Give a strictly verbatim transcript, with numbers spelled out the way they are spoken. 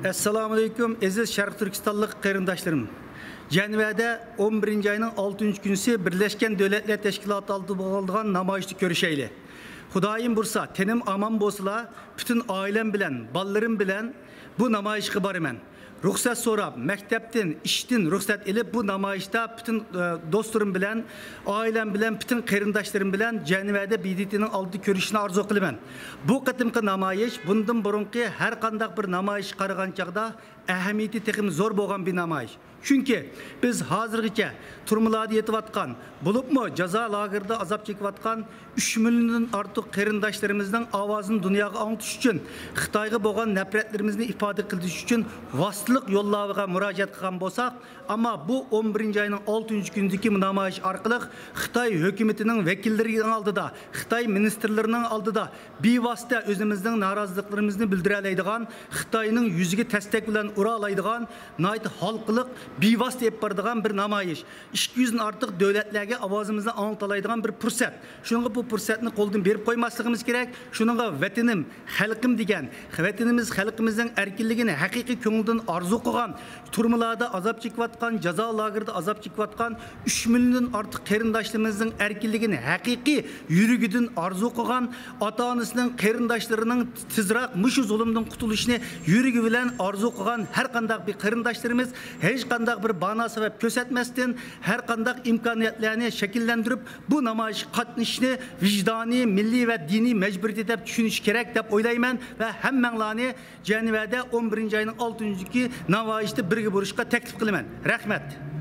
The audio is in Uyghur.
ئەسسالامۇئەلەيكۇم، ئەزىز شەرقىي تۈركىستانلىق قېرىنداشلىرىم. جەنۋەدە ئون بىرىنچى ئاينىڭ ئالتىنچى كۈنىسى بىرلەشكەن دۆلەتلەر تەشكىلاتى ئالدىدا بولىدىغان نامايىشتا كۆرۈشەيلى. خۇدايىم بۇرسا، تېنىم ئامان بولسىلا، پۈتۈن ئائىلەم بىلەن، بالىلىرىم بىلەن بۇ نامايىشقا بارىمەن. رۇخسەت سوراپ، مەكتەپتىن، ئىشتىن رۇخسەت ئېلىپ، بۇ نامايىشتا پۈتۈن، ئە، دوستلىرىم بىلەن، ئائىلەم بىلەن، پۈتۈن قېرىنداشلىرىم بىلەن جەنۋەدە ب د ت نىڭ ئالدىدا كۆرۈشۈشنى ئارزۇ قىلىمەن. بۇ قېتىمقى نامايىش بۇندىن بۇرۇنقى ھەر قانداق بىر نامايىشقا قارىغان چاغدا ئەھمىيىتى تېخىمۇ زور بولغان بىر نامايىش. چۈنكى بىز ھازىرغىچە تۈرمىلاردا يېتىۋاتقان، بولۇپمۇ جازا لاگېرىدا ئازاب چېكىۋاتقان ئۈچ مىليوندىن ئارتۇق قېرىنداشلىرىمىزنىڭ ئاۋازىنى دۇنياغا ئاڭلىتىش ئۈچۈن، خىتايغا بولغان نەپرەتلىرىمىزنى ئىپادە قىلىش ئۈچۈن ۋاسىتىلىق يوللارغا مۇراجىئەت قىلغان بولساق، ئەمما بۇ ئون بىرىنچى ئاينىڭ ئالتىنچى كۈنىدىكى نامايىش ئارقىلىق خىتاي ھۆكۈمىتىنىڭ ۋەكىللىرىنىڭ ئالدىدا، خىتاي مىنىستىرلىرىنىڭ ئالدىدا بىۋاسىتە ئۆزىمىزنىڭ نارازىلىقلىرىمىزنى بىلدۈرەلەيدىغان، خىتاينىڭ يۈزىگە تەستەك بىلەن ئۇرالايدىغان، ناھايىتى ھالقىلىق، بىۋاسىتە ئېلىپ بارىدىغان بىر نامايىش. ئىككى يۈزدىن ئارتۇق دۆلەتلەرگە ئاۋازىمىزنى ئاڭلىتالايدىغان بىر پۇرسەت. شۇنىڭغا بۇ پۇرسەتنى قولدىن بېرىپ قويماسلىقىمىز كېرەك. شۇنىڭغا ۋەتىنىم، خەلقىم دېگەن، ۋەتىنىمىز، خەلقىمىزنىڭ ئەركىنلىكىنى ھەقىقىي كۆڭلىدىن ئارزۇ قىلغان، تۈرمىلاردا ئازاب چېكىۋاتقان، جازا لاگېرىدا ئازاب چېكىۋاتقان ئۈچ مىليوندىن ئارتۇق قېرىنداشلىرىمىزنىڭ ئەركىنلىكىنى ھەقىقىي يۈرىكىدىن ئارزۇ قىلغان، ئاتا-ئانىسىنىڭ، قېرىنداشلىرىنىڭ تېزراق مۇشۇ زۇلۇمدىن قۇتۇلۇشىنى يۈرىكى بىلەن ئارزۇ قىلغان ھەر قانداق بىر قېرىنداشلىرىمىز ھېچ قانداق بىر بانا سەۋەب كۆرسەتمەستىن، ھەر قانداق ئىمكانىيەتلەرنى شەكىللەندۈرۈپ، بۇ نامايىشقا قاتنىشىشنى ۋىجدانىي، مىللىي ۋە دىنىي مەجبۇرىيىتى دەپ چۈشىنىشى كېرەك دەپ ئويلايمەن ۋە ھەممەڭلارنى جەنۋەدە ئون بىرىنچى ئاينىڭ ئالتىنچى كۈنى نامايىشتا بىرگە بولۇشقا تەكلىپ قىلىمەن. رەھمەت.